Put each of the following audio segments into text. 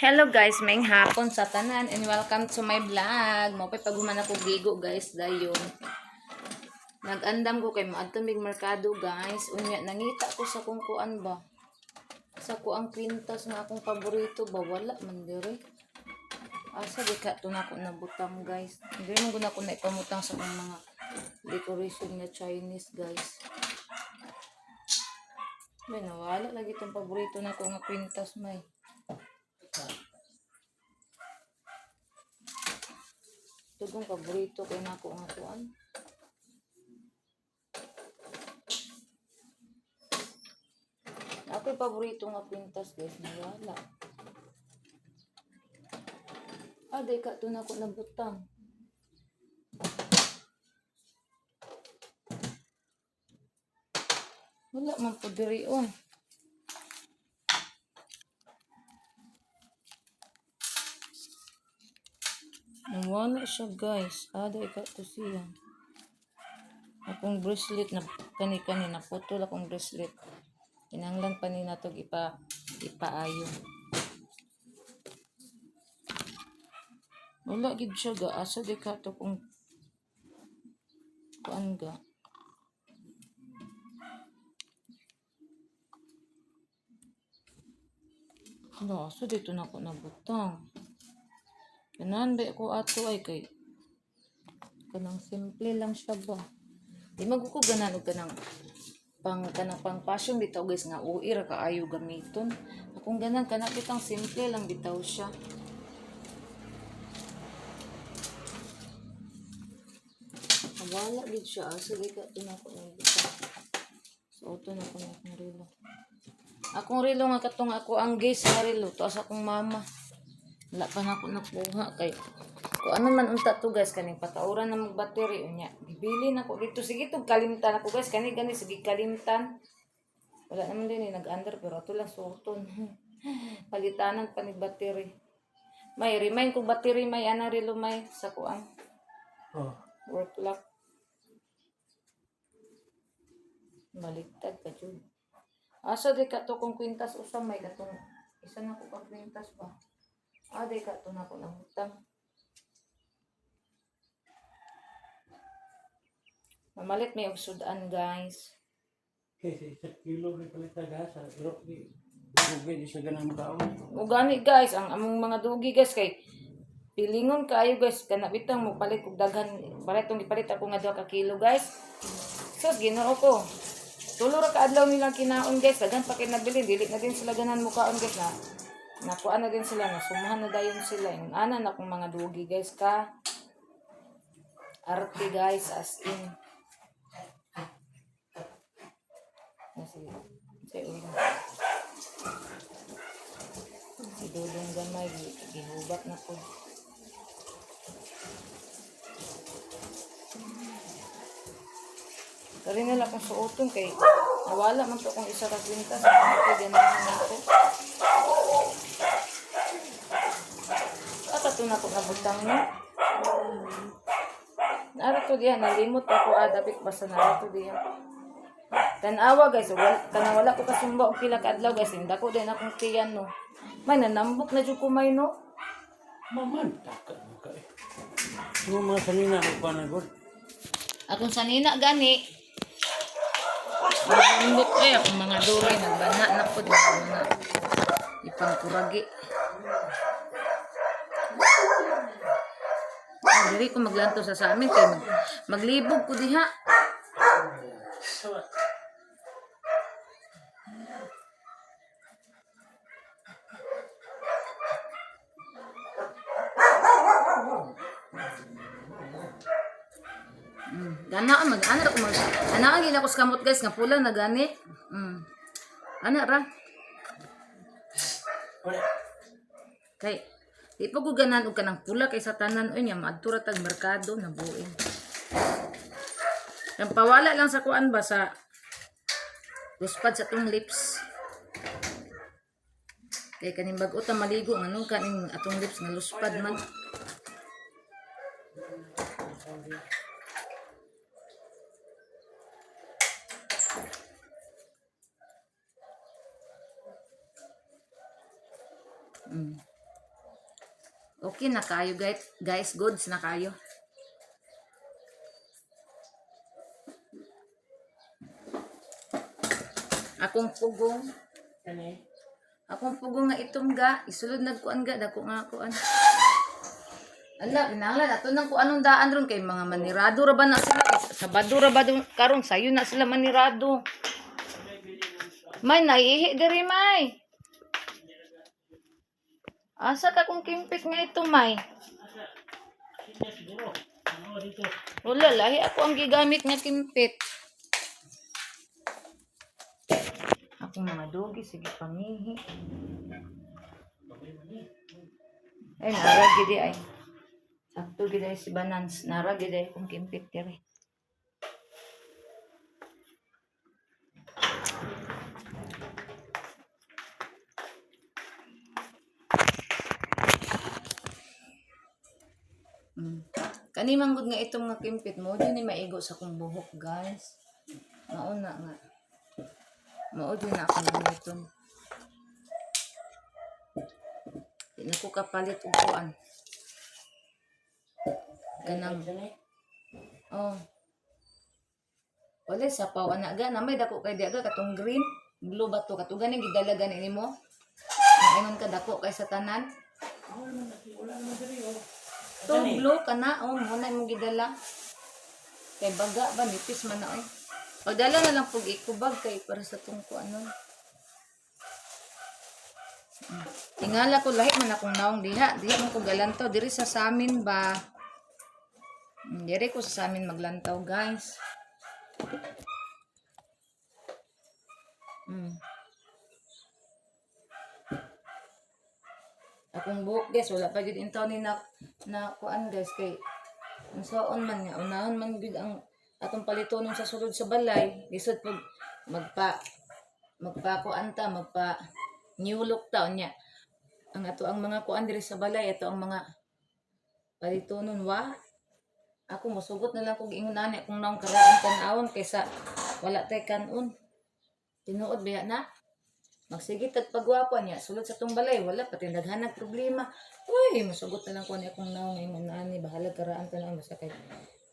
Hello guys, maayong hapon sa tanan and welcome to my vlog. Mo pay paghuman ako gigo, guys, dayon. Nag-andam ko kay moadto mig merkado, guys. Unya nangita ko sa kung kuan ba. Sa kuang kwintas nga akong paborito ba, wala man dire. Asa di ka to nako nabutang, guys? Hindi man gud nako na ipamutang sa akong mga decoration nga Chinese, guys. May nawala lagi itong paborito nako nga kwintas may. Tugong paborito kay nako nga kuan. Ako paborito nga kwintas, guys, nawala. Ah, di ka to nako nabutang. Wala man po diri oh. Nawala siya, guys. Ah, di ka to siya. Akong bracelet na kani-kani naputol akong bracelet. Kinahanglan pa ni natog ipaayo. Wala gid siya ga. Asa di ka to kung kuan ga? Hala, asa dito na ako nabutang? Ganahan ba ako ato ay kay kanang simple lang siya ba. Di man ko ganahan og kanang pang fashion bitaw, guys, nga ui ra kaayo gamiton. Akong ganan kana bitang simple lang bitaw siya. Wala gid siya. Asa di ka ito na ako nabutang? Suoton ako na akong relo. Akong relo nga katong ako ang gays nga relo to sa akong mama. Wala pa na ako nakuha kay kung ano man unta to, guys, kaning patauran na mag battery unya. Gibili na ko dito, sige tug kalimtan ako, guys, kani gani sige kalimtan. Wala naman din eh, nag-under pero ato lang suoton. Palitanan pa ni battery. May remind ko battery may ana relo may sa kuan. Oh. Work lock. Baliktad ka jud. Asa di ka to kung kwintas usa may katong isa na ko ka kwintas ba? Ah, di ka to na ko nangutang. Mamalit may og sudan, guys. Kay sa 1 kilo rin palit na gasa. Pero di dugi di siya ganang tao. O gani, guys, ang among mga dugi, guys, kay pilingon kaayo, guys, kana bitang mo palit og daghan, palit tong gipalit ako nga 2 ka kilo, guys. Sus, Ginoo ko. Tulo ra ka adlaw nilang kinaon, guys, daghan pa kay nabili, dili na din sila ganahan mukaon, guys, na nakuan na din sila, nasumahan na dayon sila. Yung ana na akong mga dugi, guys, ka arte, guys, as in. Kasi, si ulo. Si Dudong gamay, gihubak na po. Kari nila akong suoton kay nawala man to akong isa ka kwintas. Ano ko ganahan ako. Ata to na ko nabutang no. Nara to diya, nalimot ako ah, dapit basta nara to diya. Tanawa, guys, wala, kanang wala ko kasumba og pila ka adlaw, guys, hindi ko din akong tiyan no. May nanambok na jud ko may no. Maman, taka mo ka eh. Yung mga sanina ko pa na god. Akong sanina gani. Nanambok eh akong mga duray nagbana na pud mga ipangkuragi. Ah, dili ko maglanto sa amin kay maglibog ko diha. Gana mag ana ko mag ana ang gina ko sa kamot, guys, nga pula na gani. Ana ra. Wala. Kay di pa ko ganahan og kanang pula kay sa tanan oy nya maadto ra tag merkado na buin. Ang pawala lang sa kuan ba sa luspad sa tong lips. Kay kaning bag-o ta maligo nganong kaning atong lips nga luspad man. Okay na kayo guys, guys, goods na kayo. Akong pugong, Kani. akong pugong nga itom ga, isulod nagkuan ga, dako nga kuan. Ala, kinahanglan ato nang kuan anong daan ron kay mga manirado ra ba na sila? Sabado ra ba dun- karon sayo na sila manirado. May naiihi diri may. Asa ka kung kimpit nga ito may? Sige siguro. Ano dito? Wala, lahi ako ang gigamit nga kimpit. Akong mga dogi, sige pangihi. Ay, nara gidi ay. Sakto gidi ay si Banans. Nara gidi ay kung kimpit diri. Kani man gud nga itong nga kimpit mo, di ni maigo sa akong buhok, guys. Mauna nga. Mao din na akong gamiton. Di na ko kapalit og kuan. Kanang Kani. oh. Wala sa paw ana ga na may dako kay diaga katong green, blue ba to kato ganing gidala gani nimo. Ingon ka dako kay sa tanan. Wala man wala man diri oh. To blue kana oh mo na imong gidala. Kay baga ba nipis man na oy. Pagdala na lang pug ikubag kay para sa tong kuanon. Tingala ko lahi man akong naong diha, diha man ko galantaw diri sa samin ba. Diri ko sa samin maglantaw, guys. Akong buhok guys, wala pa gyud intaw ni na na kuan guys kay unsaon man nga unahon man gyud ang atong palitonon sa sulod sa balay lisod pag magpa magpa kuan ta magpa new look ta unya ang ato ang mga kuan diri sa balay ato ang mga palitonon wa ako mosugot na lang kog ingon ani kung naong karaan tan-awon kaysa wala tay kanon tinuod biya na magsige tag pagwapo niya sulod sa tong balay wala pati daghan nag problema uy mosugot na lang ko ani akong naong ingon ani bahala karaan tan-awon basta kay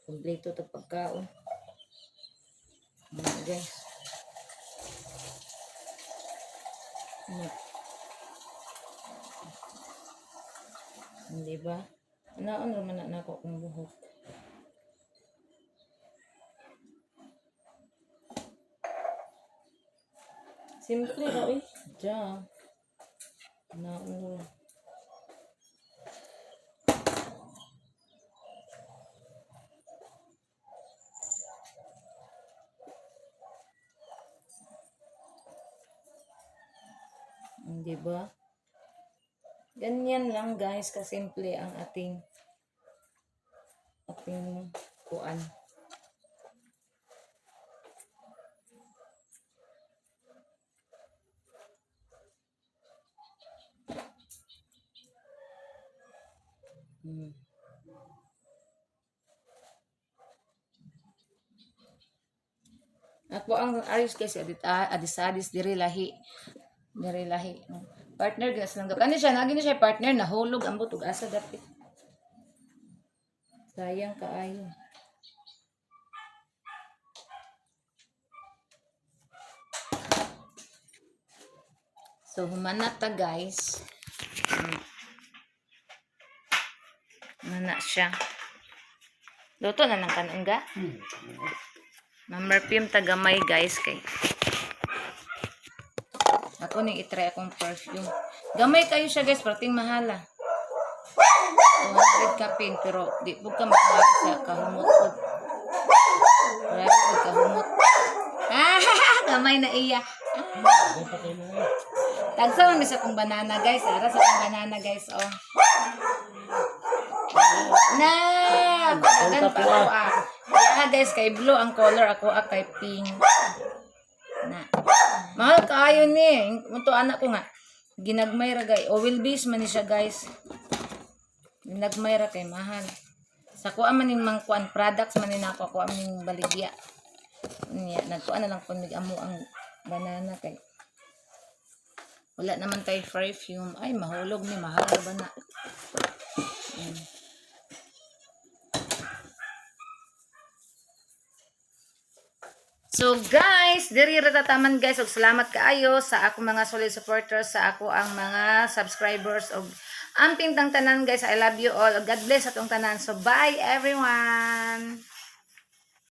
kumpleto tag pagkaon. Mga guys. Ano? Hindi ba? Naon raman na nako akong buhok. Simple ra eh. Diyan. Naon ra. Hindi ba? Ganyan lang guys, kasimple ang ating ating kuan. Ako ang ayos kasi adit adis-adis diri lahi. Diri lahi. Partner gina silang kani siya nagi ni siya partner nahulog ang butog asa dapit. Sayang kaayo. So humana ta guys. Mana siya. Luto na ng kanon ga? Mamerfume tagamay guys kay. Ako ning itry akong perfume. Gamay kayo siya guys, parating mahala. 200 kapin pero di pud ka mahal sa kahumot pud. Wala pud kahumot. Ah, gamay na iya. Ah. Dapat tayo mga. Tagsa man mi sa akong banana guys. Ara sa akong banana guys oh. Na, dagan pa ako ah. Yeah, guys, kay blue ang color ako ah, kay pink. Na. Mahal kaayo ni. Unto anak ko nga. Ginagmay ra gay. O will bees man ni siya guys. Ginagmay ra kay mahal. Sa kuha man ning mangkuan products man ni nako ako aming baligya. Niya, nagkuan na lang pud mig amo ang banana kay wala naman tayo perfume. Ay, mahulog ni. Mahal na ba na? So guys, diri ra tataman, guys, ug salamat kaayo sa akong mga solid supporters, sa ako ang mga subscribers ug amping tang tanan, guys. I love you all. God bless atong tanan. So bye, everyone.